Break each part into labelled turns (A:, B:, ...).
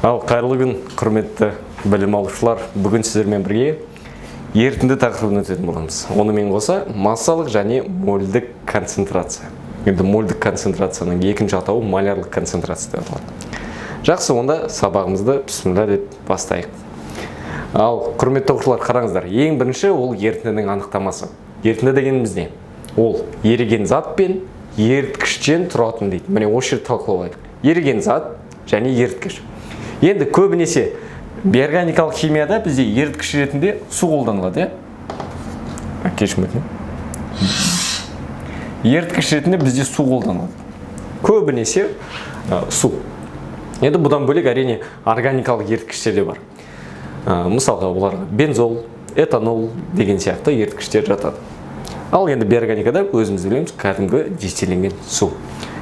A: Ал қайырлы күн, құрметті білім алушылар. Бүгін сіздермен бірге ерітінді тақырыбын өтетін боламыз. Онымен қоса массалық және мольдік концентрация. Енді мольдік концентрацияның екінші атауы малярлық концентрация деп аталады. Жақсы, онда сабағымызды бісміллә деп бастайық. Ал, құрметті оқушылар, қараңыздар. Ең бірінші ол ерітіндінің анықтамасы. Ерітінді дегеніміз не? Ол еріген зат пен еріткіштен тұратын дейді. Міне осы жерде талқылап алайық. Еріген зат және еріткіш. Енді көбінесе биорганикалық химияда бізде еріткіш ретінде су қолданылады, иә? Кешірім өтінемін. Еріткіш ретінде бізде су қолданылады. Көбінесе су. Енді бұдан бөлек әрине органикалық еріткіштер де бар. Мысалға оларға бензол, этанол деген сияқты еріткіштер жатады. Ал енді биорганикада өзіміз білеміз кәдімгі дистилленген су.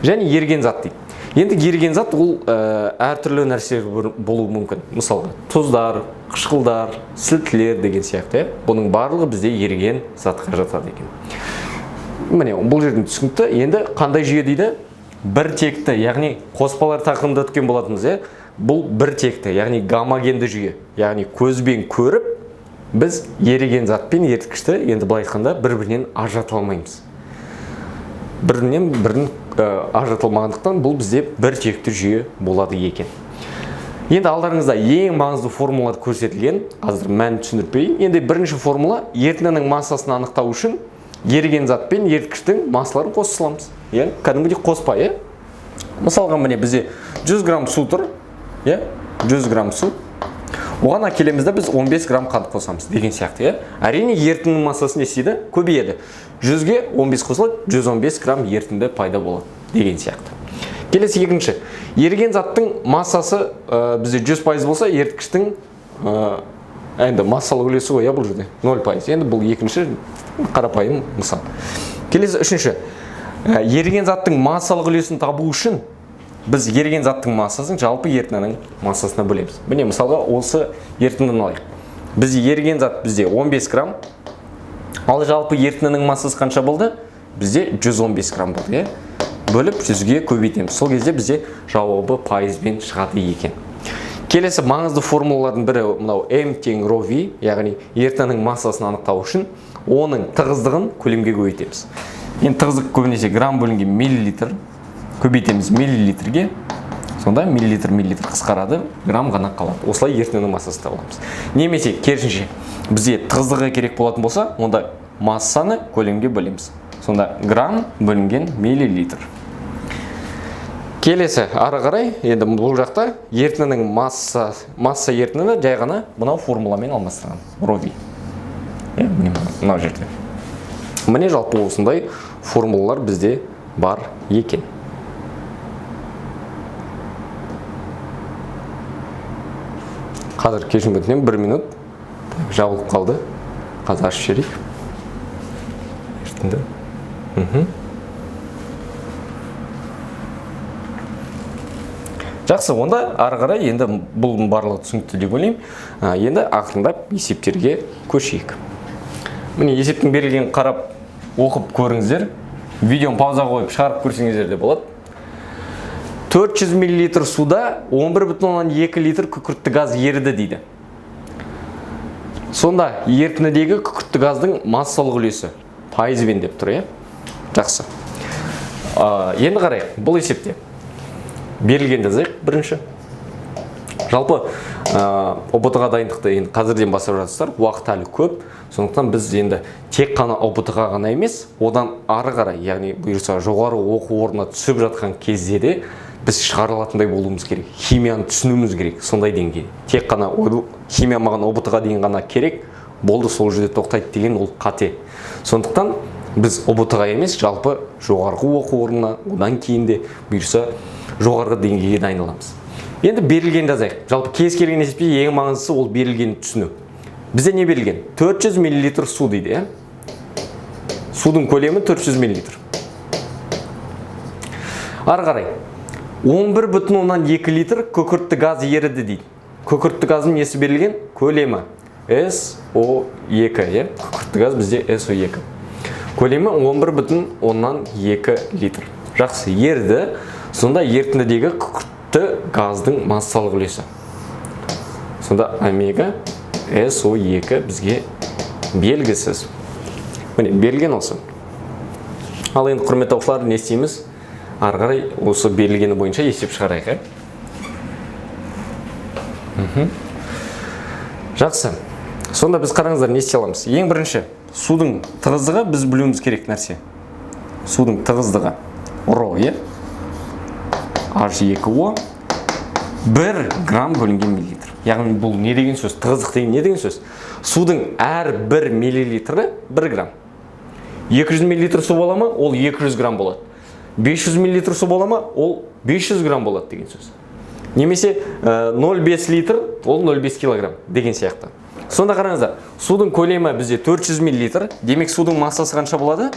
A: Және еріген зат дейді. Енді еріген зат ол әртүрлі нәрселер болуы мүмкін. Мысалға тұздар, қышқылдар, сілтілер деген сияқты, иә? Бұның барлығы бізде еріген затқа жатады екен. Міне бұл жерден түсінікті. Енді қандай жүйе дейді? Бір текті, яғни қоспалар тақырыбында өткен болатынбыз, иә? Бұл бір текті, яғни гомогенді жүйе. Яғни көзбен көріп, біз еріген зат пен еріткішті енді былай айтқанда бір-бірінен ажырата алмаймыз. Бірінен бірін ажырата алмағандықтан бұл бізде бір текті жүйе болады екен. Енді алдарыңызда ең маңызды формулалар көрсетілген. Қазір мәнін түсіндіріп берейін. Енді бірінші формула ерітіндінің массасын анықтау үшін еріген зат пен еріткіштің массаларын қоса саламыз. Иә, кәдімгідей қоспа, иә? Мысалға міне бізде 100 грамм су тұр, иә? 100 грамм су. Оған әкелеміз де біз 15 грамм қант қосамыз деген сияқты, иә? Әрине ерітіндінің массасы не істейді? Көбейеді. 100-ге 15 қосылады, 115 грамм ерітінді пайда болады деген сияқты. Келесі екінші. Еріген заттың массасы бізде 100% болса, еріткіштің енді массалық үлесі ғой, иә, бұл жерде 0%. Енді бұл екінші қарапайым мысал. Келесі үшінші. Еріген заттың массалық үлесін табу үшін біз еріген заттың массасын жалпы ерітіндінің массасына бөлеміз. Міне мысалға осы ерітіндіні алайық. Бізде еріген зат бізде 15 грамм. Ал жалпы ерітіндінің массасы қанша болды? Бізде 115 грамм болды, иә? Бөліп 100-ге көбейтеміз. Сол кезде бізде жауабы пайызбен шығады екен. Келесі маңызды формулалардың бірі мынау М тең ро V, яғни ерітіндінің массасын анықтау үшін оның тығыздығын көлемге көбейтеміз. Енді тығыздық көбінесе грамм бөлінген миллилитр, көбейтеміз миллилитрге, сонда миллилитр миллилитр қысқарады, грамм ғана қалады. Осылай ерітіндінің массасын таба аламыз. Немесе керісінше бізге тығыздығы керек болатын болса, онда массаны көлемге бөлеміз. Сонда грамм бөлінген миллилитр. Келесі ары қарай енді бұл жақта ерітіндінің масса ерітіндіні жай ғана мынау формуламен алмастырған. Ро V. Иә, міне мынау жерде. Міне жалпы осындай формулалар бізде бар екен. Қазір кешірім өтінемін, бір минут. Так, жабылып қалды. Қазір ашып жіберейік. Ерітінді. Жақсы, онда ары қарай енді бұның барлығы түсінікті деп ойлаймын. Енді ақырындап есептерге көшейік. Міне есептің берілгенін қарап оқып көріңіздер. Видеоны пауза қойып шығарып көрсеңіздер де болады. 400 миллилитр суда 11,2 литр күкіртті газ еріді дейді. Сонда ерітіндідегі күкіртті газдың массалық үлесі пайызбен деп тұр, иә? Жақсы. Енді қарайық, бұл есепте берілген жазайық бірінші. Жалпы, ҰБТ-ға дайындықты енді қазірден бастап жатырсыздар, уақыт әлі көп. Сондықтан біз енді тек қана ҰБТ-ға ғана емес, одан ары қарай, яғни бұйырса жоғары оқу орнына түсіп жатқан кезде де біз шығара алатындай болуымыз керек. Химияны түсінуіміз керек сондай деңгейде. Тек қана химия маған ҰБТ-ға дейін ғана керек, болды, сол жерде тоқтайды деген ол қате. Сондықтан біз ҰБТ-ға емес, жалпы жоғарғы оқу орнына, одан кейін де бұйырса жоғарғы деңгейге дайындаламыз. Енді берілген жазайық. Жалпы кез келген есепте ең маңыздысы ол берілгенді түсіну. Бізде не берілген? 400 миллилитр су дейді, иә? Судың көлемі 400 миллилитр. Ары қарай 11,2 литр күкіртті газ еріді дейді. Күкіртті газдың несі берілген? Көлемі СО2, иә? Күкіртті газ бізде СО2. Көлемі 11,2 литр. Жақсы, еріді. Сонда ерітіндідегі күкіртті газдың массалық үлесі. Сонда омега SO2 бізге белгісіз. Міне, берілген осы. Ал енді, құрметті оқушылар, не істейміз? Ары қарай осы берілгені бойынша есеп шығарайық, ә? Жақсы. Сонда біз қараңыздар, не істей аламыз? Ең бірінші, судың тығыздығы біз білуіміз керек нәрсе. Судың тығыздығы ро, е? H2O 1 грамм бөлінген миллилитр. Яғни бұл не деген сөз? Тығыздық деген не деген сөз? Судың әр 1 миллилитрі 1 грамм. 200 миллилитр су бола ма? Ол 200 грамм болады. 500 миллилитр су бола ма? Ол 500 грамм болады деген сөз. Немесе 0,5 литр, ол 0,5 килограмм деген сияқты. Сонда қараңыздар, судың көлемі бізде 400 миллилитр, демек судың массасы қанша болады?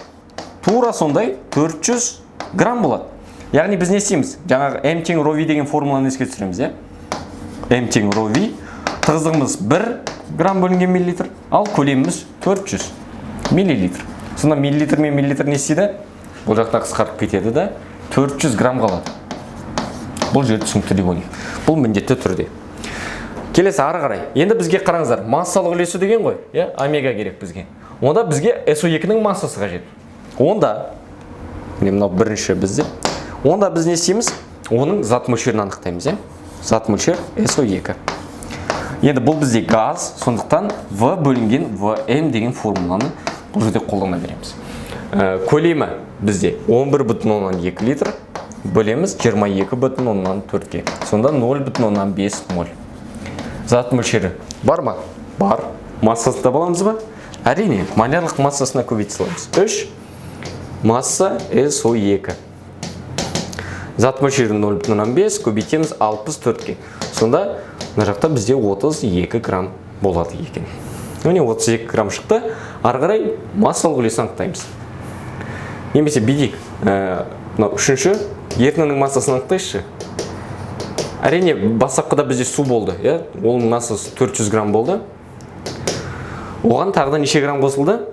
A: Тура сондай 400 грамм болады. Яғни біз не істейміз? Жаңағы М тең ро V деген формуланы еске түсіреміз, иә? М тең ро V, тығыздығымыз 1 грамм бөлінген миллилитр, ал көлеміміз 400 миллилитр. Сонда миллилитр мен миллилитр не істейді? Бұл жақта қысқарып кетеді да 400 грамм қалады. Бұл жер түсінікті деп ойлаймын. Бұл міндетті түрде. Келесі ары қарай. Енді бізге қараңыздар, массалық үлесі деген ғой, иә? Омега керек бізге. Онда бізге SO2-нің массасы қажет. Онда міне мынау бірінші бізде. Онда біз не істейміз? Оның зат мөлшерін анықтаймыз, иә? Зат мөлшер SO2. Енді бұл бізде газ, сондықтан В бөлінген ВМ деген формуланы бұл жерде қолдана береміз. Көлемі бізде 11,2 литр, бөлеміз 22,4-ке. Сонда 0,5 моль. Зат мөлшері бар ма? Бар. Массасын таба аламыз ба? Әрине, молярлық массасына көбейте саламыз. 3 масса SO2. Зат мөлшері 0,5 көбейтеміз 64-ке. Сонда мына жақта бізде 32 грамм болады екен. Міне 32 грамм шықты. Ары қарай массалық үлесін анықтаймыз. Немесе бүйтейік, мынау үшінші ерітіндінің массасын анықтайықшы. Әрине, бастапқыда бізде су болды, иә? Оның массасы 400 грамм болды. Оған тағы да неше грамм қосылды?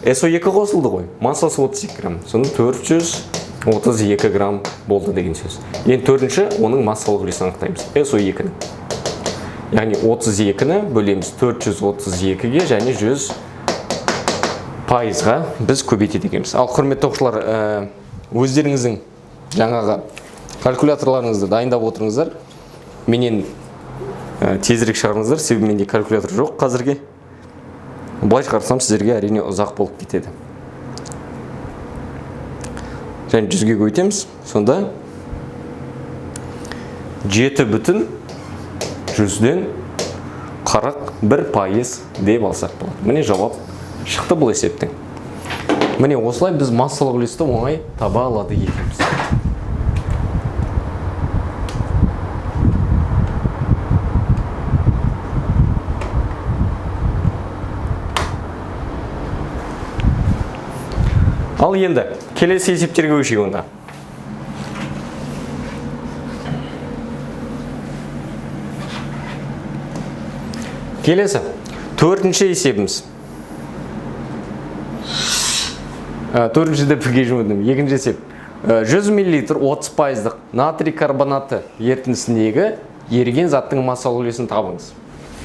A: SO2 қосылды ғой. Массасы 32 грамм. Сонда 432 грамм болды деген сөз. Енді төртінші оның массалық үлесін анықтаймыз. SO2-ні. Яғни 32-ні бөлеміз 432-ге және 100%-ға біз көбейтеді екенбіз. Ал құрметті оқушылар, өздеріңіздің жаңағы калькуляторларыңызды дайындап отырыңыздар. Менен тезірек шығарыңыздар, себебі менде калькулятор жоқ қазірге. Былай шығарсам сіздерге әрине ұзақ болып кетеді. Және 100-ге көбейтеміз. Сонда 7,41% деп алсақ болады. Міне жауап шықты бұл есептің. Міне осылай біз массалық үлесті оңай таба алады екенбіз. Ал енді келесі есептерге көшейік онда. Келесі төртінші есебіміз. Төртінші деп бірге жұмдым. Екінші есеп. 100 миллилитр 30% натрий карбонаты ерітіндісіндегі еріген заттың массалық үлесін табыңыз.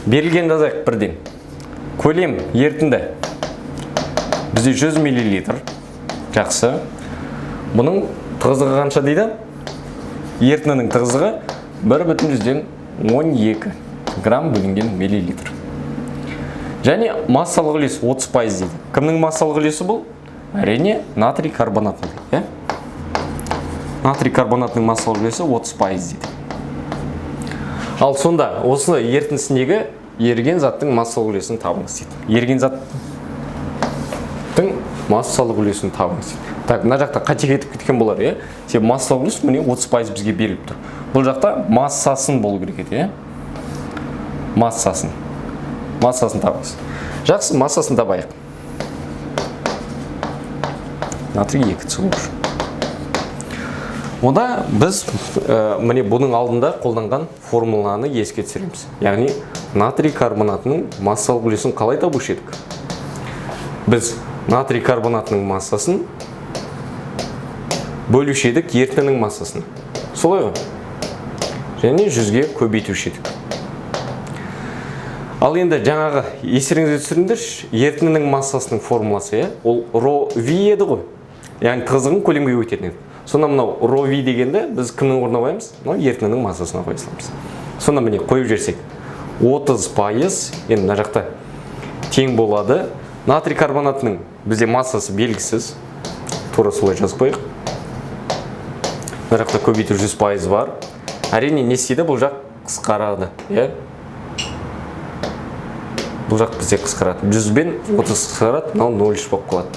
A: Берілген жазайық бірден. Көлем ерітінді бізде 100 миллилитр. Жақсы. Бұның тығыздығы қанша дейді? Ерітіндінің тығыздығы 1,12 грамм бөлінген миллилитр. Және массалық үлес 30% дейді. Кімнің массалық үлесі бұл? Әрине, натрий карбонатының, иә? Натрий карбонатының массалық үлесі 30% дейді. Ал сонда осы ерітіндісіндегі еріген заттың массалық үлесін табыңыз дейді. Еріген заттың массалық үлесін табыңыз дейді. Так, мына жақта қате кетіп кеткен болар, иә? Себебі массалық үлес міне 30% бізге беріліп тұр. Бұл жақта массасын болу керек еді, иә? Массасын. Массасын табыңыз. Жақсы, массасын табайық. Натрий 2 СО3. Онда біз міне бұның алдында қолданған формуланы еске түсіреміз. Яғни натрий карбонатының массалық үлесін қалай табушы едік? Біз натрий карбонатының массасын бөлуші едік ерітіндінің массасын. Солай ғой? Және 100-ге көбейтуші едік. Ал енді жаңағы естеріңізге түсіріңдерші, ерітіндінің массасының формуласы, иә, ол ро ви еді ғой. Яғни тығыздығын көлемге көбейтетін еді. Сонда мынау ро ви дегенді біз кімнің орнына қоямыз? Мынау ерітіндінің массасына қоя саламыз. Сонда міне қойып жіберсек, 30%, енді мына жақта тең болады. Натрий карбонатының бізде массасы белгісіз. Тура солай жазып қояйық. Мына жақта көбейту 100% бар. Әрине не істейді? Бұл жақ қысқарады, иә? Бұл жақ бізде қысқарады. 100 бен 30 қысқарады, мынау 0,3 болып қалады.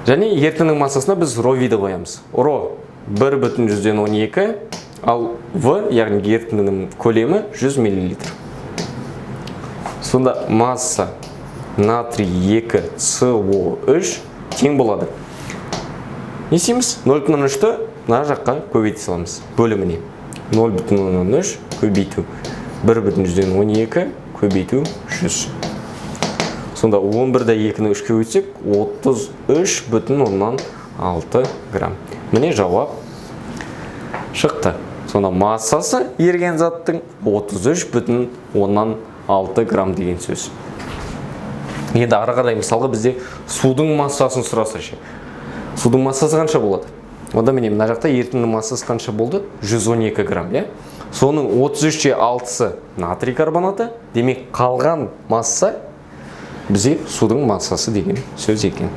A: Және ерітіндінің массасына біз ро ви-ді қоямыз. Ро 1,12, ал в, яғни ерітіндінің көлемі 100 миллилитр. Сонда масса натрий 2 СО3 тең болады. Не істейміз? 0,3-ті мына жаққа көбейте саламыз. Бөліміне. 0,3 көбейту 1,12 көбейту 100. Сонда 11,2-ні 3-ке көбейтсек, 33,6 грамм. Міне жауап шықты. Сонда массасы еріген заттың 33,6 грамм деген сөз. Енді ары қарай мысалға бізде судың массасын сұраса ше. Судың массасы қанша болады? Онда міне мына жақта ерітіндінің массасы қанша болды? 112 грамм, иә? Соның 33,6-сы натрий карбонаты, демек қалған масса бізде судың массасы деген сөз екен.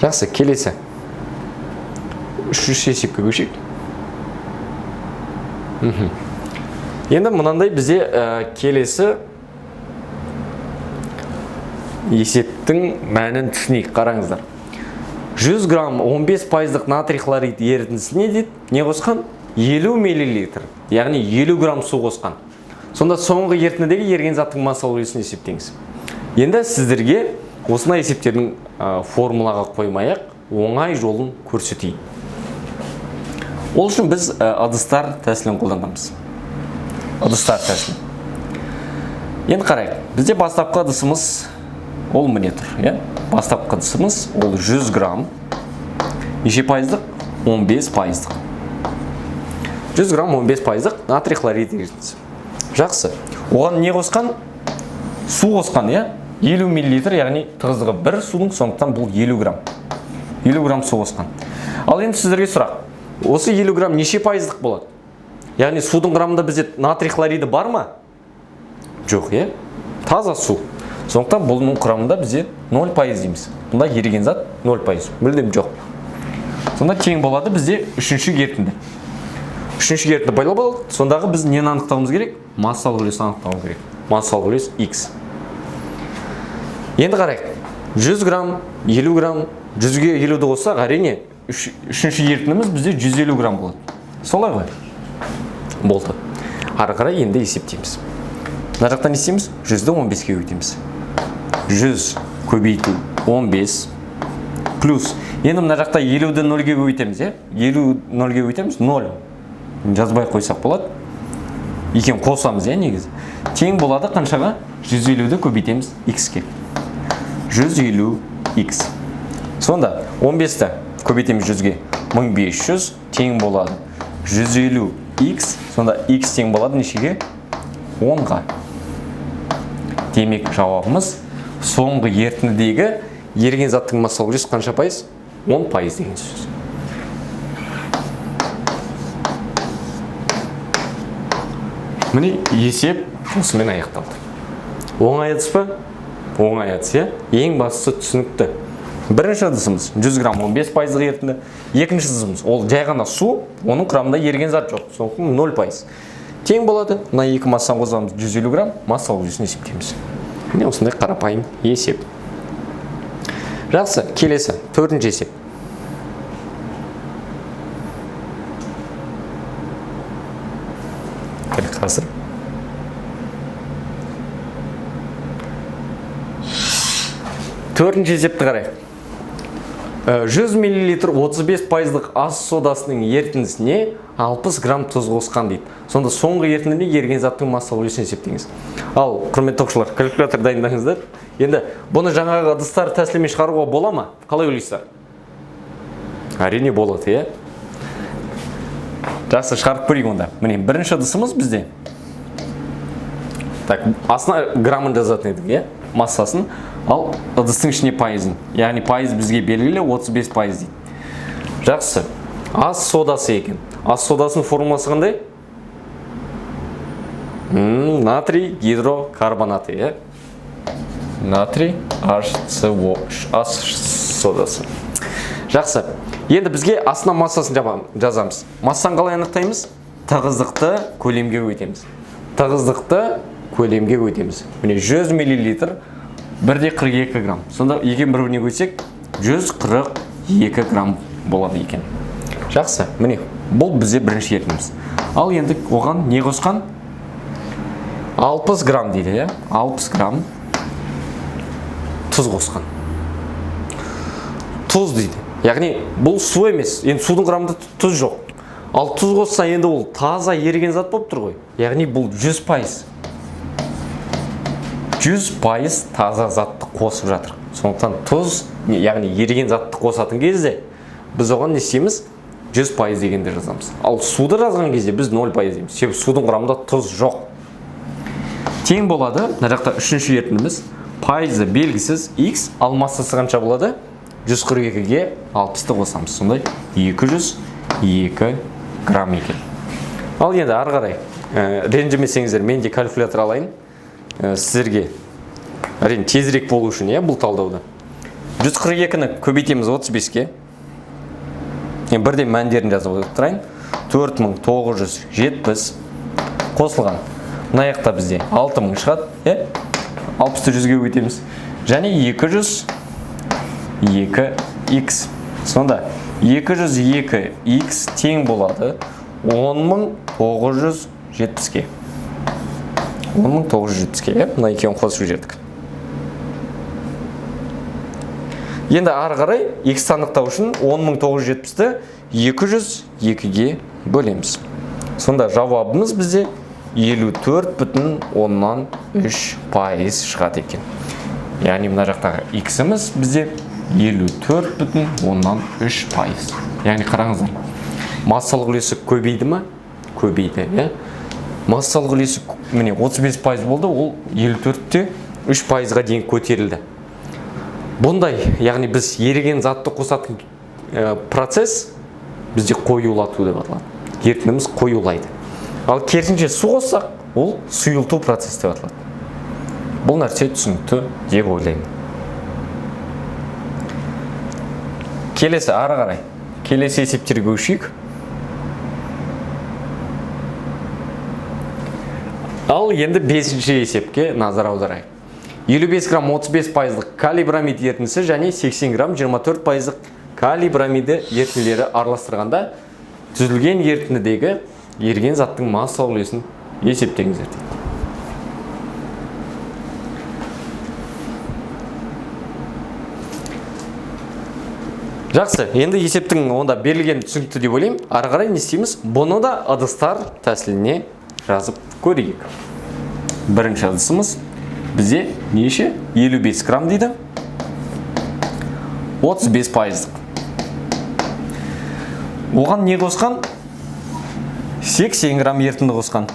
A: Жақсы, келесі. Үшінші есепке көшейік. Енді мынандай бізде келесі есептің мәнін түсінейік, қараңыздар. 100 грамм 15% натрий хлорид ерітіндісіне дейді, не қосқан? 50 миллилитр, яғни 50 грамм су қосқан. Сонда соңғы ерітіндідегі еріген заттың массалық үлесін есептеңіз. Енді сіздерге осындай есептердің формулаға қоймай-ақ оңай жолын көрсетейін. Ол үшін біз ыдыстар тәсілін қолданамыз. Ыдыстар тәсілі. Енді қарайық. Бізде бастапқы ыдысымыз ол міне тұр, иә? Бастапқы ыдысымыз ол 100 грамм. Неше пайыздық? 15%. 100 грамм 15% натрий хлорид ерітіндісі. Жақсы. Оған не қосқан? Су қосқан, иә? 50 миллилитр, яғни тығыздығы 1 судың, сондықтан бұл 50 грамм. 50 грамм су қосқан. Ал енді сіздерге сұрақ. Осы 50 грамм неше пайыздық болады? Яғни судың құрамында бізде натрий хлориді бар ма? Жоқ, иә? Таза су. Сондықтан бұның құрамында бізде 0% дейміз. Бұнда еріген зат 0%. Мүлдем жоқ. Сонда тең болады бізде үшінші ерітінді. Үшінші ерітінді пайда болады. Сондағы біз нені анықтауымыз керек? Массалық үлесін анықтауымыз керек. Массалық үлес X. Енді қарайық. 100 грамм, 50 грамм, 100-ге 50-ді қоссақ, әрине, үшінші ерітіндіміз бізде 150 грамм болады. Солай ғой? Болды. Ары қарай енді есептейміз. Мына жақтан не істейміз? 100-ді 15-ке көбейтеміз. 100 көбейту 15 плюс. Енді мына жақта 50-ді 0-ге көбейтеміз, иә? 50 0-ге көбейтеміз, 0. Жазбай қойсақ болады. Екеуін қосамыз, иә, негізі. Тең болады қаншаға? 150-ді көбейтеміз X-ке. 150 X. Сонда 15-ті көбейтеміз 100-ге. 1500 тең болады. 150 X. Сонда X тең болады нешеге? 10-ға. Демек жауабымыз соңғы ерітіндідегі еріген заттың массалық үлесі қанша пайыз? 10% деген сөз. Міне есеп осымен аяқталды. Оңай әдіс па? Оңай әдіс, иә? Ең бастысы түсінікті. Бірінші ыдысымыз 100 грамм 15% ерітінді. Екінші ыдысымыз ол жай ғана су, оның құрамында еріген зат жоқ. Сондықтан 0%. Тең болады. Мына екі массаны қосамыз 150 грамм, массалық үлесін есептейміз. Міне осындай қарапайым есеп. Жақсы, келесі төртінші есеп. Қазір. Төртінші есепті қарайық. 100 мл 35 пайыздық ас содасының ерітіндісіне 60 грамм тұз қосқан дейді. Сонда соңғы ерітіндіде еріген заттың массалық үлесін есептеңіз. Ал, құрметті оқушылар, калькулятор дайындаңыздар. Енді бұны жаңағы ыдыстар тәсілімен шығаруға бола ма? Қалай ойлайсыздар? Әрине болады, иә? Жақсы, шығарып көрейік онда. Міне, бірінші ыдысымыз бізде. Так, астына граммын жазатын едік, иә? Массасын. Ал ыдыстың ішіне пайызын. Яғни пайыз бізге белгілі 35% дейді. Жақсы. Ас содасы екен. Ас содасының формуласы қандай? Натрий гидрокарбонаты, иә? Натрий HCO3, ас содасы. Жақсы. Енді бізге астына массасын жазамыз. Массаны қалай анықтаймыз? Тығыздықты көлемге көбейтеміз. Тығыздықты көлемге көбейтеміз. Міне 100 мл 1,42 грамм. Сонда екеуін бір-біріне көбейтсек 142 грамм болады екен. Жақсы. Міне бұл бізде бірінші ерітіндіміз. Ал енді оған не қосқан? 60 грамм дейді, иә? 60 грамм тұз қосқан. Тұз дейді. Яғни бұл су емес. Енді судың құрамында тұз жоқ. Ал тұз қосса енді ол таза еріген зат болып тұр ғой. Яғни бұл 100%. 100% таза затты қосып жатыр. Сондықтан тұз, яғни еріген затты қосатын кезде біз оған не істейміз? 100% дегенді жазамыз. Ал суды жазған кезде біз 0% дейміз. Себебі судың құрамында тұз жоқ. Тең болады. Мына жақта үшінші ерітіндіміз. Пайызы белгісіз X, ал массасы қанша болады? 142-ге 60-ты қосамыз. Сондай 202 грамм екен. Ал енді ары қарай, ренжімесеңіздер, мен де калькулятор алайын. Сіздерге әрине тезірек болу үшін, иә, бұл талдауда. 142-ні көбейтеміз 35-ке. Мен бірден мәндерін жазып отырайын. 4970 қосылған. Мына жақта бізде 6000 шығады, иә? 60-ты 100-ге көбейтеміз. Және 202 х. Сонда 202 х тең болады 10970-ке. 10970-ке, иә? Мына екеуін қосып жібердік. Енді ары қарай х анықтау үшін 10970-ті 202-ге бөлеміз. Сонда жауабымыз бізде 54,3% шығады екен. Яғни мына жақтағы х-іміз бізде 54,3%. Яғни қараңыздар, массалық үлесі көбейді ма? Көбейді, иә? Массалық үлесі міне 35% болды, ол 54,3%-ға дейін көтерілді. Бұндай, яғни біз еріген затты қосатын процесс бізде қоюлату деп аталады. Ерітіндіміз қоюлайды. Ал керісінше су қоссақ, ол сұйылту процесі деп аталады. Бұл нәрсе түсінікті деп ойлаймын. Келесі ары қарай. Келесі есептерге көшейік. Ал енді 5-ші есепке назар аударайық. 55 грамм 35% калий бромид ерітіндісі және 80 грамм 24% калий бромиді ерітінділері араластырғанда түзілген ерітіндідегі еріген заттың массалық үлесін есептеңіздер дейді. Жақсы, енді есептің онда берілген түсінікті деп ойлаймын. Ары қарай не істейміз? Бұны да ыдыстар тәсіліне жазып көрейік. Бірінші ыдысымыз бізде неше? 55 грамм дейді. 35%. Оған не қосқан? 80 грамм ерітінді қосқан.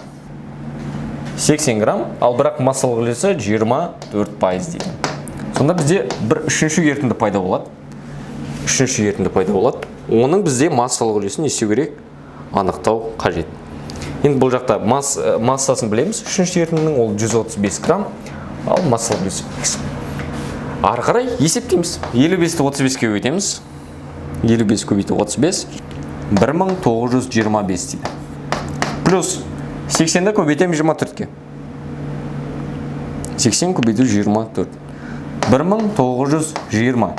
A: 80 грамм, ал бірақ массалық үлесі 24% дейді. Сонда бізде бір үшінші ерітінді пайда болады. Үшінші ерітінді пайда болады. Оның бізде массалық үлесін не істеу керек? Анықтау қажет. Енді бұл жақта массасын білеміз. Үшінші ерітіндінің ол 135 грамм, ал массалық үлесі X. Ары қарай есептейміз. 55-ті 35-ке көбейтеміз. 55 көбейту 35, 1925 дейді. Плюс 80-ді көбейтеміз 24-ке. 80 көбейту 24. 1920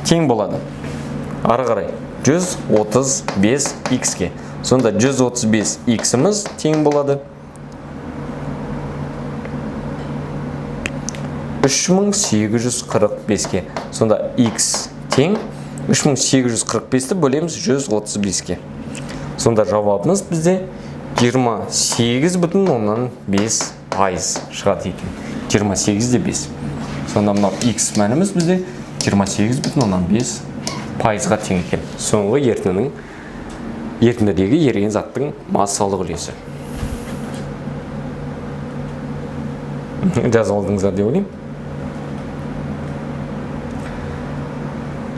A: тең болады. Ары қарай 135 х-ке. Сонда 135 х-іміз тең болады 3845-ке. Сонда х Тең 3845-ті бөлеміз 135-ке. Сонда жауабымыз бізде 28,5% шығады екен. 28,5. Сонда мынау x мәніміз бізде 28,5%-ға тең екен. Соңғы ерітіндідегі еріген заттың массалық үлесі. Жазып алдыңыздар деп ойлаймын.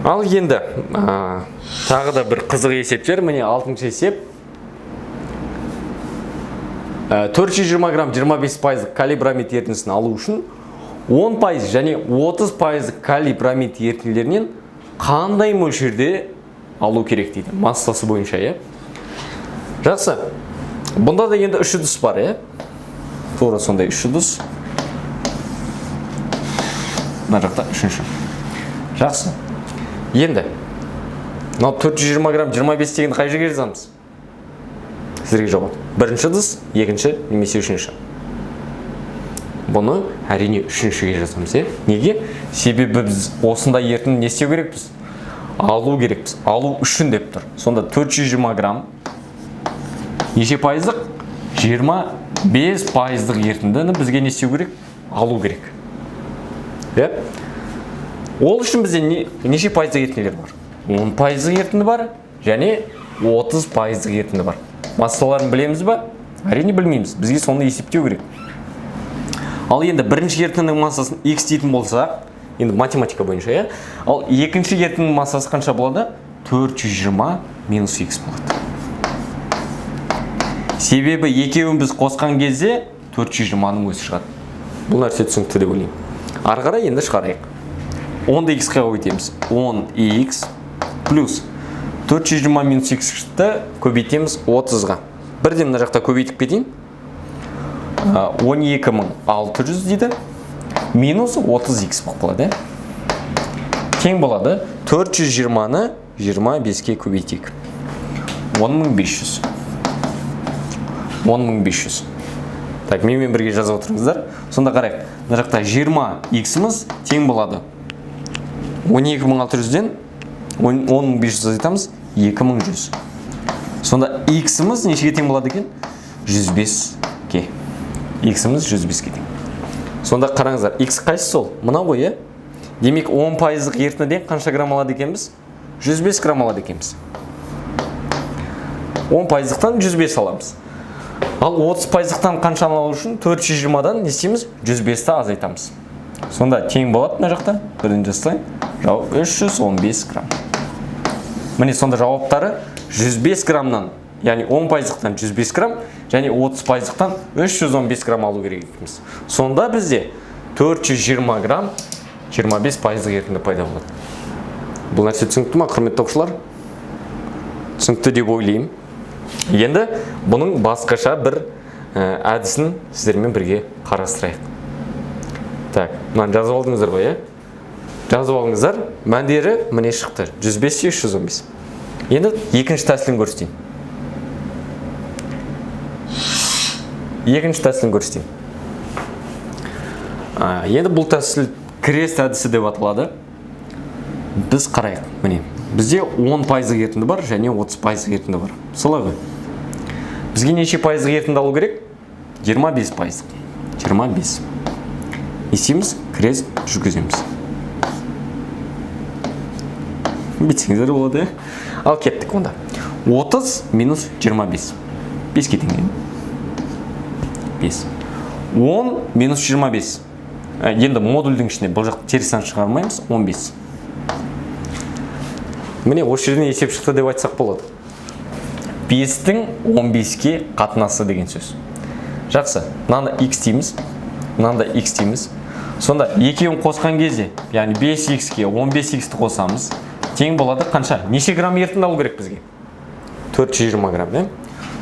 A: Ал енді тағы да бір қызық есептер. Міне 6-шы есеп. 420 грамм 25% калий бромид ерітіндісін алу үшін 10% және 30% калий бромид ерітінділерінен қандай мөлшерде алу керек дейді, массасы бойынша, иә? Жақсы. Бұнда да енді үш ыдыс бар, иә? Тура сондай үш ыдыс. Мына жақта үшінші. Жақсы. Енді мынау 420 грамм 25 дегенді қай жерге жазамыз? Сіздерге жауап. Бірінші ыдыс, екінші немесе үшінші. Бұны әрине үшіншіге жазамыз, иә? Неге? Себебі біз осындай ерітіндіні не істеу керекпіз? Алу керекпіз. Алу үшін деп тұр. Сонда 420 грамм неше пайыздық? 25% ерітіндіні бізге не істеу керек? Алу керек. Иә? Ол үшін бізде неше пайыздық ерітінділер бар? 10% ерітінді бар және 30% ерітінді бар. Массаларын білеміз ба? Әрине білмейміз. Бізге соны есептеу керек. Ал енді бірінші ерітіндінің массасын x дейтін болсақ, енді математика бойынша, иә? Ал екінші ерітіндінің массасы қанша болады? 420 минус x болады. Себебі екеуін біз қосқан кезде 420-ның өзі шығады. Бұл нәрсе түсінікті деп ойлаймын. Ары қарай енді шығарайық. 10-ды x-қа көбейтеміз. 10x плюс 420 минус x-ті көбейтеміз 30-ға. Бірден мына жақта көбейтіп кетейін. 12600 дейді. Минус 30x болып қалады, иә? Тең болады. 420-ны 25-ке көбейтейік. 10500. 10500. Так, менімен бірге жазып отырыңыздар. Сонда қарайық. Мына жақта 20x-іміз тең болады. 12600-ден 10500 азайтамыз, 2100. Сонда x-іміз нешеге тең болады екен? 105-ке. X-іміз 105-ке тең. Сонда қараңыздар, x қайсысы сол? Мынау ғой, иә? Демек, 10% ерітіндіден қанша грамм алады екенбіз? 105 грамм алады екенбіз. 10%-тан 105 аламыз. Ал 30%-тан қаншаны алу үшін 420-дан не істейміз? 105-ті азайтамыз. Сонда тең болады мына жақта. Бірден жазсайын. Жауап 315 грамм. Міне сонда жауаптары 105 граммнан, яғни 10%-тан 105 грамм және 30%-тан 315 грамм алу керек екенбіз. Сонда бізде 420 грамм 25% ерітінді пайда болады. Бұл нәрсе түсінікті ма, құрметті оқушылар? Түсінікті деп ойлаймын. Енді бұның басқаша бір әдісін сіздермен бірге қарастырайық. Так, мынаны жазып алдыңыздар ғой, иә? Жазып алыңыздар. Мәндері міне шықты. 105 315. Енді екінші тәсілін көрсетейін. Екінші тәсілін көрсетейін. Енді бұл тәсіл крест әдісі деп аталады. Біз қарайық. Міне, бізде 10% ерітінді бар және 30% ерітінді бар. Солай ғой. Бізге неше пайыздық ерітінді алу керек? 25%. 25. Не істейміз? Крест жүргіземіз. Бүйтсеңіздер болады, иә? Ал кеттік онда. 30 минус 25. 5-ке тең. 5. 10 минус 25. Енді модульдің ішінде бұл жақта теріс сан шығармаймыз. 15. Міне осы жерден есеп шықты деп айтсақ болады. 5-тің 15-ке қатынасы деген сөз. Жақсы. Мынаны x дейміз. Мынаны да x дейміз. Сонда екеуін қосқан кезде, яғни 5x-ке 15x-ті қосамыз. Тең болады қанша? Неше грамм ерітінді алу керек бізге? 420 грамм, иә?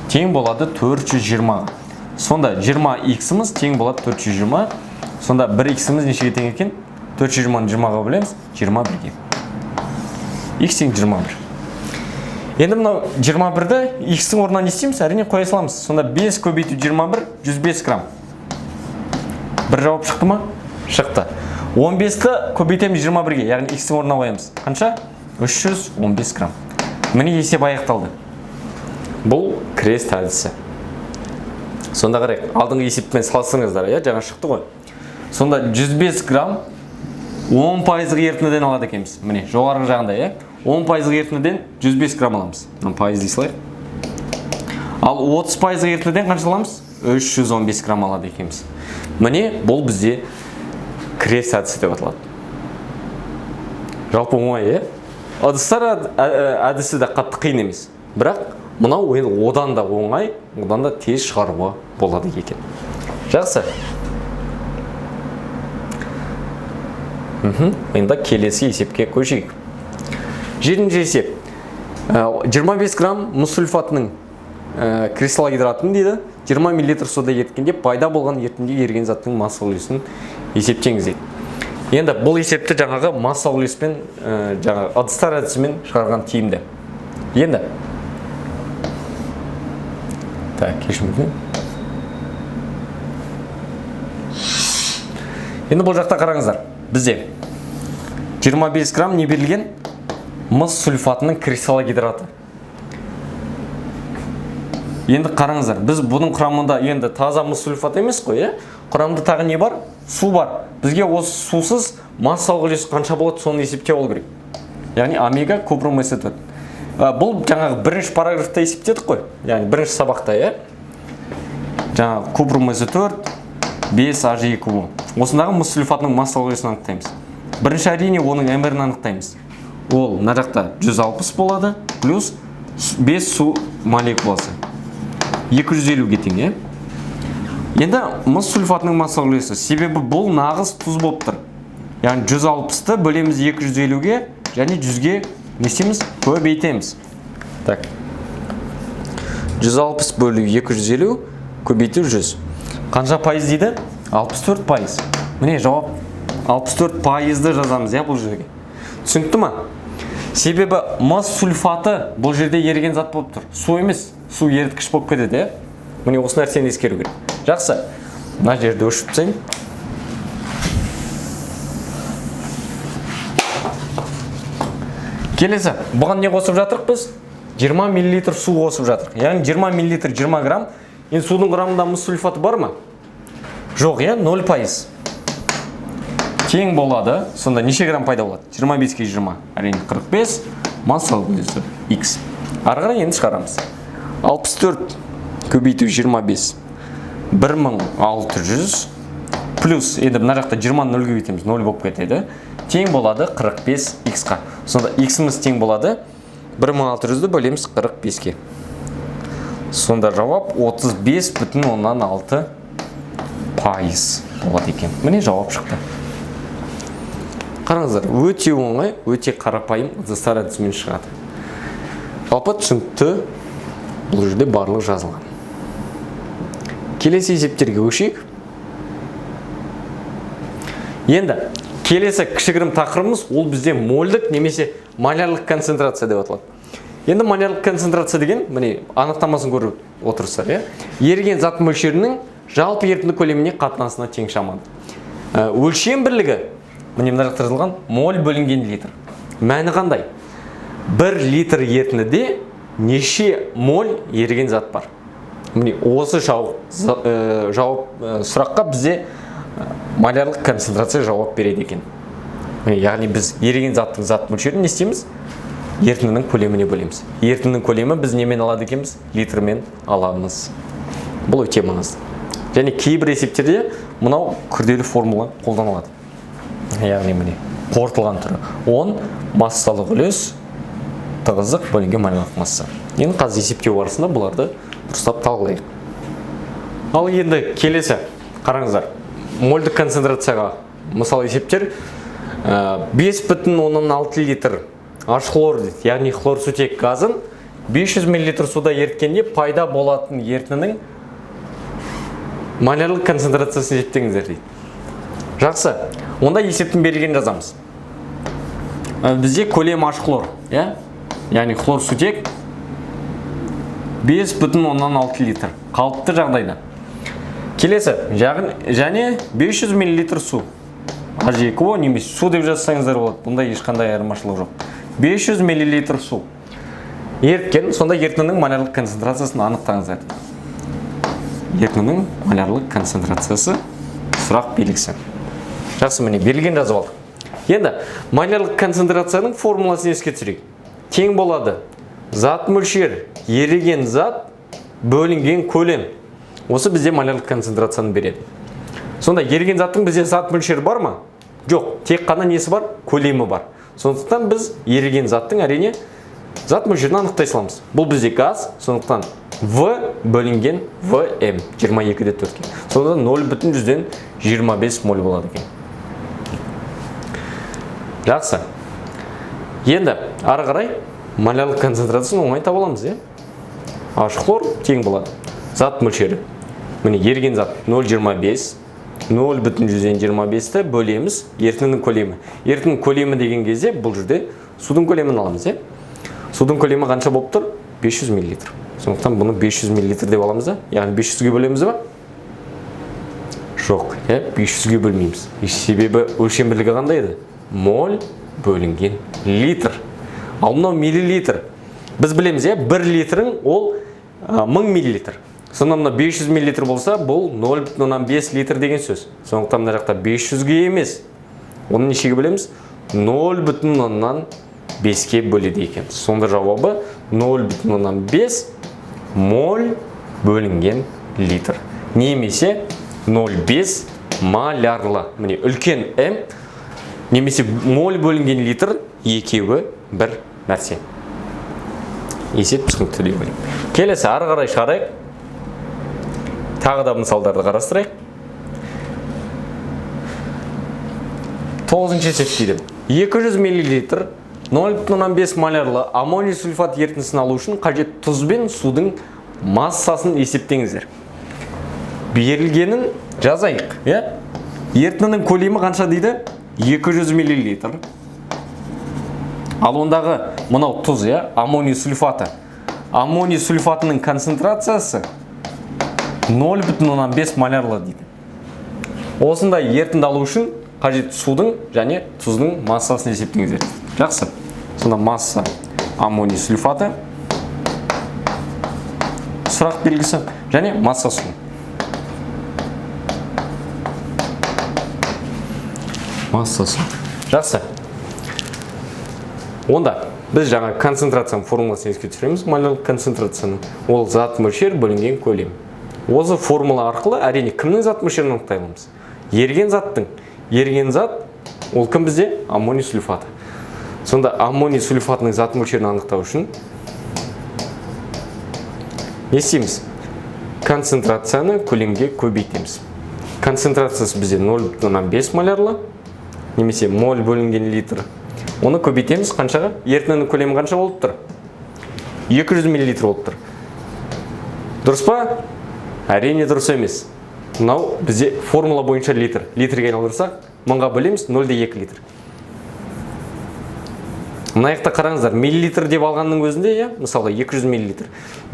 A: Тең болады 420. Сонда 20x-іміз тең болады 420. Сонда 1x-іміз нешеге тең екен? 420-ны 20-ға бөлеміз, 21-ге. X тең 21. Енді мынау 21-ді x-тің орнына не істейміз? Әрине қоя саламыз. Сонда 5 көбейту 21, 105 грамм. Бір жауап шықты ма? Шықты. 15-ті көбейтеміз 21-ге, яғни x-тің орнына қоямыз. Қанша? 315 грамм. Міне есеп аяқталды. Бұл крест әдісі. Сонда қарайық, алдыңғы есеппен салыстырыңыздар, иә, жаңа шықты ғой. Сонда 105 грамм 10 пайыздық ерітіндіден алады екенбіз. Міне, жоғарғы жағында, иә, 10 пайыздық ерітіндіден 105 грамм аламыз. Мына пайыз дей салайық. Ал 30 пайыздық ерітіндіден қанша аламыз? 315 грамм алады екенбіз. Міне, бұл бізде крест әдісі деп аталады. Жалпы оңай, иә? Ыдыстар әдісі де қатты қиын емес. Бірақ мынау енді одан да оңай, одан да тез шығаруға болады екен. Жақсы. Енді келесі есепке көшейік. 7-ші есеп. 25 грамм мұз сульфатының кристаллогидратын дейді. 20 мл суда еріткенде пайда болған ерітіндіге еріген заттың массалық үлесін есептеңіз дейді. Енді бұл есепті жаңағы массалық үлеспен, жаңағы ыдыстар әдісімен шығарған тиімді. Енді так, кешірім өтінемін. Енді бұл жақта қараңыздар, бізде 25 грамм не берілген? Мыс сульфатының кристаллогидраты. Енді қараңыздар, біз бұның құрамында енді таза мыс сульфаты емес қой, иә? Құрамында тағы не бар? Су бар. Бізге осы сусыз массалық үлесі қанша болады, соны есептеп алу керек. Яғни омега купрум С4. Бұл жаңағы бірінші параграфта есептедік қой. Яғни бірінші сабақта, иә? Жаңағы купрум С4 5 Аж2О. Осындағы мыс сульфатының массалық үлесін анықтаймыз. Бірінші әрине оның МР-ін анықтаймыз. Ол мына жақта 160 болады, плюс 5 су молекуласы. 250-ге тең, иә? Енді мыс сульфатының массалық үлесі, себебі бұл нағыз тұз болып тұр. Яғни 160-ты бөлеміз 250-ге және 100-ге не істейміз? Көбейтеміз. Так. 160 бөлу 250 көбейту 100. Қанша пайыз дейді? 64%. Міне жауап 64%-ды жазамыз, иә, бұл жерге. Түсінікті ма? Себебі мыс сульфаты бұл жерде еріген зат болып тұр. Су емес, су еріткіш болып кетеді, иә? Міне осы нәрсені ескеру керек. Жақсы. Мына жерді өшіріп тастайын. Келесі, бұған не қосып жатырық біз? 20 миллилитр су қосып жатырық. Яғни 20 миллилитр 20 грамм. Енді судың құрамында мыс сульфаты бар ма? Жоқ, иә, 0%. Тең болады. Сонда неше грамм пайда болады? 25-ке 20, әрине 45, массалық үлесі X. Ары қарай енді шығарамыз. 64 көбейту 25, 1600 плюс, енді мына жақта 20 нөл көбейтеміз, 0 болып кетеді. Тең болады 45 X-қа. Сонда X-іміз тең болады 1600-ді бөлеміз 45-ке. Сонда жауап 35,6% болады екен. Міне жауап шықты. Қараңыздар, өте оңай, өте қарапайым ыдыстар әдісімен шығады. Жалпы түсінікті, бұл жерде барлығы жазылған. Келесі есептерге көшейік. Енді келесі кішігірім тақырыбымыз ол бізде мольдік немесе молярлық концентрация деп аталады. Енді молярлық концентрация деген, міне анықтамасын көріп отырсыздар, иә? Еріген зат мөлшерінің жалпы ерітінді көлеміне қатынасына тең шамалы. Өлшем бірлігі, міне мына жақта жазылған, моль бөлінген литр. Мәні қандай? 1 литр ерітіндіде неше моль еріген зат бар? Міне осы жауап сұраққа бізде молярлық концентрация жауап береді екен. Міне, яғни біз еріген заттың зат мөлшерін не істейміз? Ерітіндінің көлеміне бөлеміз. Ерітіндінің көлемі біз немен алады екенбіз? Литрмен аламыз. Бұл өте маңызды. Және кейбір есептерде мынау күрделі формула қолданылады. Яғни міне қорытылған түрі 10 массалық үлес тығыздық бөлінген молярлық масса. Енді қазір есептеу барысында бұларды дұрыстап талқылайық. Ал енді келесі қараңыздар, мольдік концентрацияға мысал есептер, 5,6 литр аш хлор дейді, яғни хлорсутек газын 500 миллилитр суда еріткенде пайда болатын ерітіндінің молярлық концентрациясын есептеңіздер дейді. Жақсы, онда есептің берілгенін жазамыз. Бізде көлем аш хлор, иә? Яғни хлорсутек 5,6 литр қалыпты жағдайда. Келесі, және 500 миллилитр су. H2O немесе су деп жазсаңыздар болады. Бұнда ешқандай айырмашылық жоқ. 500 миллилитр су еріткен, сонда ерітіндінің молярлық концентрациясын анықтаңыздар. Ерітіндінің молярлық концентрациясы сұрақ белгісі. Жақсы, міне берілген жазып алдық. Енді молярлық концентрацияның формуласын еске түсірейік. Тең болады зат мөлшер еріген зат бөлінген көлем. Осы бізде молярлық концентрацияны береді. Сонда еріген заттың бізде зат мөлшері бар ма? Жоқ, тек қана несі бар? Көлемі бар. Сондықтан біз еріген заттың әрине зат мөлшерін анықтай саламыз. Бұл бізде газ, сондықтан В бөлінген ВМ 22,4-ке. Сонда 0,25 моль болады екен. Жақсы. Енді ары қарай молярлық концентрациясын оңай таба аламыз, иә? H хлор тең болады. Зат мөлшері. Міне еріген зат 0,25, 0,25-ті бөлеміз ерітіндінің көлемі. Ерітіндінің көлемі деген кезде бұл жерде судың көлемін аламыз, иә? Судың көлемі қанша болып тұр? 500 миллилитр. Сондықтан бұны 500 миллилитр деп аламыз да. Яғни 500-ге бөлеміз ба? Жоқ, иә, 500-ге бөлмейміз. Себебі өлшем бірлігі қандай еді? Моль бөлінген литр. Ал мынау миллилитр. Біз білеміз, иә, 1 литрің ол 1000 миллилитр. Сонда мына 500 миллилитр болса, бұл 0,5 литр деген сөз. Сондықтан мына жақта 500-ге емес. Оны нешеге бөлеміз? 0,5-ке бөледі екенбіз. Сонда жауабы 0,5 моль бөлінген литр. Немесе 0,5 молярлы. Міне үлкен М немесе моль бөлінген литр екеуі бір нәрсе. Есеп түсінікті деп ойлаймын. Келесі ары қарай шығарайық. Тағы да мысалдарды қарастырайық. 9-шы есеп дейді. 200 миллилитр 0,5 молярлы аммоний сульфат ерітіндісін алу үшін қажет тұз бен судың массасын есептеңіздер. Берілгенін жазайық, иә? Ерітіндінің көлемі қанша дейді? 200 миллилитр. Ал ондағы мынау тұз, иә, аммоний сульфаты. Аммоний сульфатының концентрациясы 0,5 молярлы дейді. Осындай ерітінді алу үшін қажет судың және тұздың массасын есептеңіздер. Жақсы. Сонда масса аммоний сульфаты сұрақ белгісі және масса су. Масса су. Жақсы. Онда біз жаңа концентрацияның формуласын еске түсіреміз. Молярлық концентрацияның ол зат мөлшер бөлінген көлем. Осы формула арқылы әрине кімнің зат мөлшерін анықтай аламыз? Еріген заттың. Еріген зат ол кім бізде? Аммоний сульфаты. Сонда аммоний сульфатының зат мөлшерін анықтау үшін не істейміз? Концентрацияны көлемге көбейтеміз. Концентрациясы бізде 0,5 молярлы немесе моль бөлінген литр. Оны көбейтеміз қаншаға? Ерітіндінің көлемі қанша болып тұр? 200 миллилитр болып тұр. Дұрыс па? Әрине дұрыс емес. Мынау бізде формула бойынша литр. Литрге айналдырсақ, мыңға бөлеміз 0,2 литр. Мына жақта қараңыздар, миллилитр деп алғанның өзінде, иә, мысалы 200 миллилитр.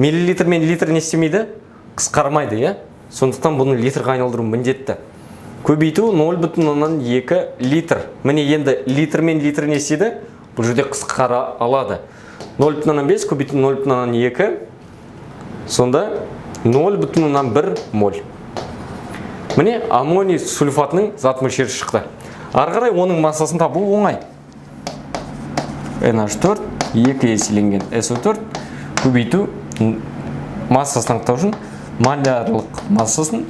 A: Миллилитр мен литр не істемейді? Қысқармайды, иә? Сондықтан бұны литрға айналдыру міндетті. Көбейту 0,2 литр. Міне енді литр мен литр не істейді? Бұл жерде қысқара алады. 0,5 көбейту 0,2, сонда 0,1 моль. Міне аммоний сульфатының зат мөлшері шықты. Ары қарай оның массасын табу оңай. NH4 2 еселенген SO4 көбейту массасын анықтау үшін молярлық массасын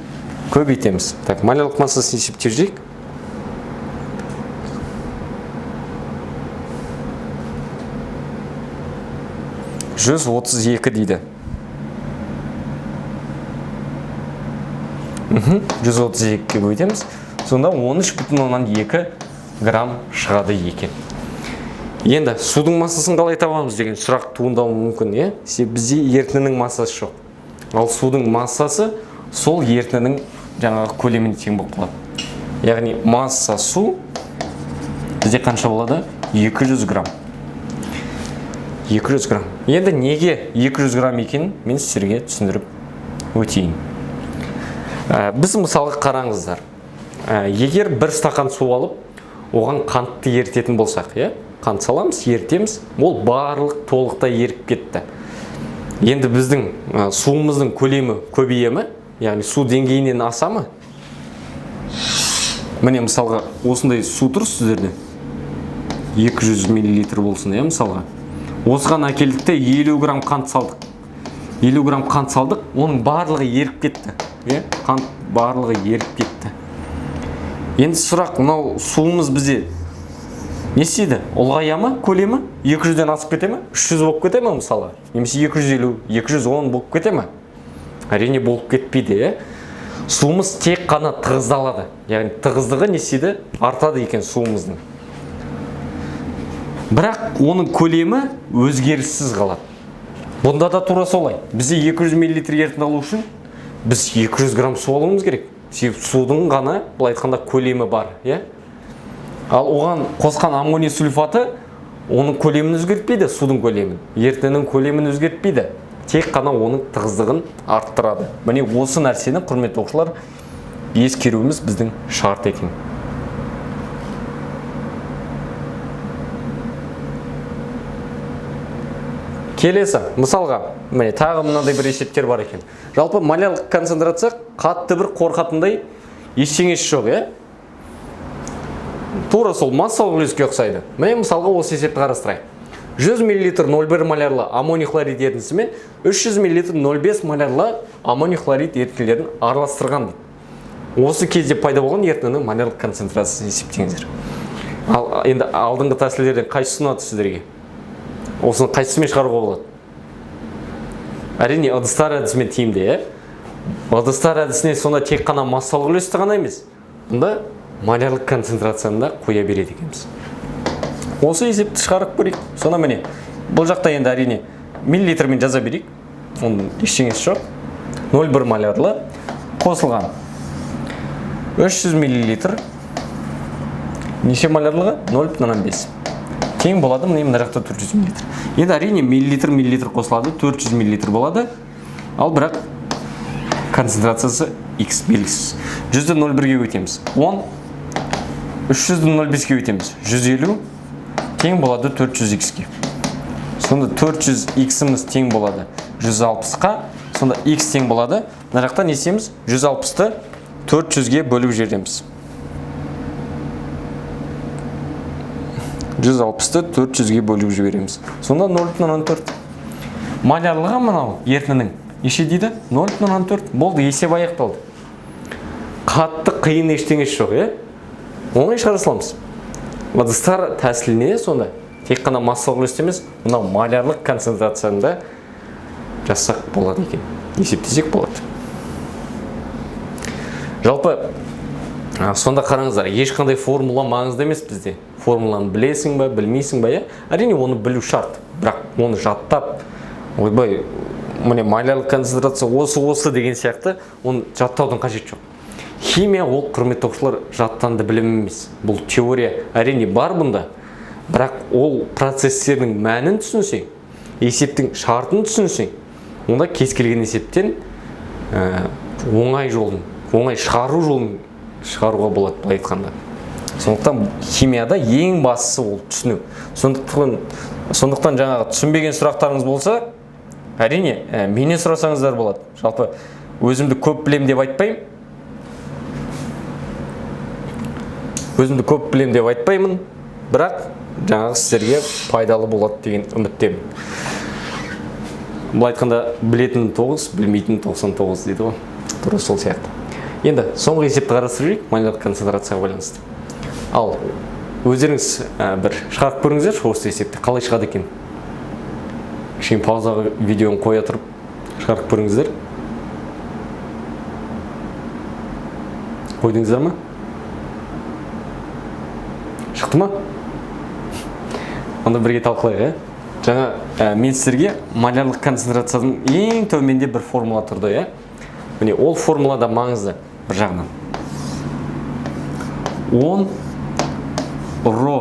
A: көбейтеміз. Так, молярлық массасын есептеп жіберейік. 132 дейді. 132-ге көбейтеміз. Сонда 13,2 грамм шығады екен. Енді судың массасын қалай табамыз деген сұрақ туындауы мүмкін, иә? Себебі бізде ерітіндінің массасы жоқ. Ал судың массасы сол ерітіндінің жаңағы көлеміне тең болып қалады. Яғни масса су бізде қанша болады? 200 грамм. 200 грамм. Енді неге 200 грамм екенін мен сіздерге түсіндіріп өтейін. Біз мысалға қараңыздар. Егер бір стақан су алып, Оған қантты ерітетін болсақ, иә? Қант саламыз, ерітеміз, ол барлық толықтай еріп кетті. Енді біздің суымыздың көлемі көбейе ме? Яғни су деңгейінен аса ма? Міне, мысалға, осындай су тұр сіздерде. 200 миллилитр болсын, иә, мысалға. Осыған әкелдік те 50 грамм қант салдық. 50 грамм қант салдық, оның барлығы еріп кетті. Иә, қант барлығы еріп кетті. Енді сұрақ, мынау суымыз бізде не істейді? Ұлғая ма көлемі? 200-ден асып кете ме? 300 болып кете ме мысалы? Немесе 250, 210 болып кете ме? Әрине болып кетпейді, иә? Суымыз тек қана тығыздалады. Яғни тығыздығы не істейді? Артады екен суымыздың. Бірақ оның көлемі өзгеріссіз қалады. Бұнда да тура солай. Бізде 200 миллилитр ерітінді алу үшін біз 200 грамм су алуымыз керек. Себебі судың ғана, былай айтқанда, көлемі бар, иә? Ал оған қосқан аммоний сульфаты оның көлемін өзгертпейді, судың көлемін, ерітіндінің көлемін өзгертпейді. Тек қана оның тығыздығын арттырады. Міне осы нәрсені, құрметті оқушылар, ескеруіміз біздің шарт екен. Келесі, мысалға, міне тағы мынандай бір есептер бар екен. Жалпы малярлық концентрация қатты бір қорқатындай ештеңесі жоқ, иә? Тура сол массалық үлеске ұқсайды. Міне мысалға осы есепті қарастырайық. 100 мл 0,1 малярлы аммоний хлорид ерітіндісі мен 300 мл 0,5 малярлы аммоний хлорид ерітінділерін араластырған дейді. Осы кезде пайда болған ерітіндінің малярлық концентрациясын есептеңіздер. Ал енді алдыңғы тәсілдерден қайсысы ұнады сіздерге? Осыны қайсысымен шығаруға болады? Әрине, ыдыстар әдісімен тиімді, иә? Ыдыстар әдісіне сонда тек қана массалық үлесті ғана емес, бұнда малярлық концентрацияны да қоя береді екенбіз. Осы есепті шығарып көрейік. Сонда міне, бұл жақта енді әрине миллилитрмен жаза берейік. Оның ештеңесі жоқ. 0,1 малярлы қосылған 300 миллилитр неше малярлығы? 0,5. Тең болады, міне мына жақта 400 миллилитр. Енді әрине миллилитр миллилитр қосылады, 400 миллилитр болады. Ал бірақ концентрациясы X белгісіз. 100-ді 0,1-ге өтеміз. 10, 300-ді 0,5-ге өтеміз. 150 тең болады 400 X-ке. Сонда 400 X-іміз тең болады 160-қа. Сонда X тең болады. Мына жақта не істейміз? 160-ты 400-ге бөліп жібереміз. 160-ты 400-ге бөліп жібереміз. Сонда 0,4. Малярлығы мынау ерітіндінің неше дейді? 0,4. Болды, есеп аяқталды. Қатты қиын ештеңесі жоқ, иә? Оңай шығара саламыз. Ыдыстар тәсіліне сонда тек қана массалық үлесті емес, мынау малярлық концентрацияны да жазсақ болады екен, есептесек болады. Жалпы сонда қараңыздар, ешқандай формула маңызды емес бізде. Формуланы білесің ба, білмейсің ба, иә? Әрине оны білу шарт, бірақ оны жаттап, ойбай, міне малярлық концентрация осы деген сияқты, оны жаттаудың қажеті жоқ. Химия ол, құрметті оқушылар, жаттанды білім емес. Бұл теория әрине бар бұнда, бірақ ол процесстердің мәнін түсінсең, есептің шартын түсінсең, онда кез келген есептен оңай жолын, оңай шығару жолын шығаруға болады, былай айтқанда. Сондықтан химияда ең бастысы ол түсіну. Сондықтан жаңағы түсінбеген сұрақтарыңыз болса, әрине, менен сұрасаңыздар болады. Жалпы өзімді көп білем деп айтпаймын. Өзімді көп білем деп айтпаймын, бірақ жаңағы сіздерге пайдалы болады деген үміттемін. Былай айтқанда, білетін 9, білмейтін 99 дейді ғой. Тура сол сияқты. Енді соңғы есепті қарастырып жіберейік, малярлық концентрацияға байланысты. Ал өздеріңіз бір шығарып көріңіздерші осы есепті, қалай шығады екен. Кішкене паузаға видеоны қоя тұрып шығарып көріңіздер. Қойдыңыздар ма? Шықты ма? Онда бірге талқылайық, ә? Жаңа мен сіздерге малярлық концентрацияның ең төменде бір формула тұрды, ә? Міне, ол формула да маңызды бір жағынан. 10 ро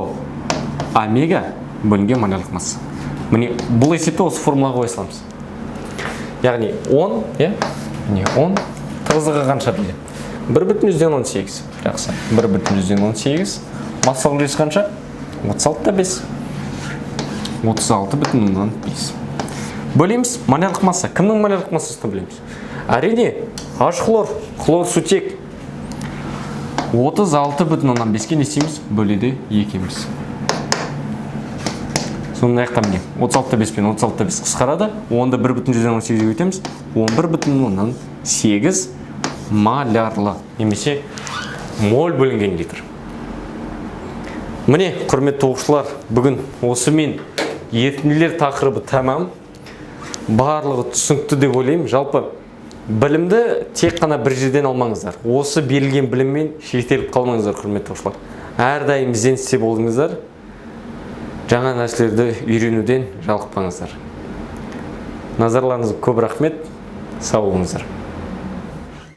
A: омега бөлінген малярлық масса. Міне, бұл есепті осы формулаға қоя саламыз. Яғни 10, иә? Міне, 10 тығыздығы қанша дейді? 1,18. Жақсы, 1,18. Массалық үлес қанша? 36,5. 36,5. Бөлеміз молярлық масса. Кімнің молярлық массасын білеміз? Әрине, H хлор, хлор сутек. 36,5-ке не істейміз? Бөледі екенбіз. Соның аяқта міне 36,5 пен 36,5 қысқарады. Онда 1,18-ге өтеміз. 11,8 молярлы немесе моль бөлінген литр. Міне, құрметті оқушылар, бүгін осымен ерітінділер тақырыбы тәмам. Барлығы түсінікті деп ойлаймын. Жалпы білімді тек қана бір жерден алмаңыздар. Осы берілген біліммен шектеліп қалмаңыздар, құрметті оқушылар. Әрдайым ізденісте болыңыздар. Жаңа нәрселерді үйренуден жалықпаңыздар. Назарларыңызға көп рахмет. Сау болыңыздар.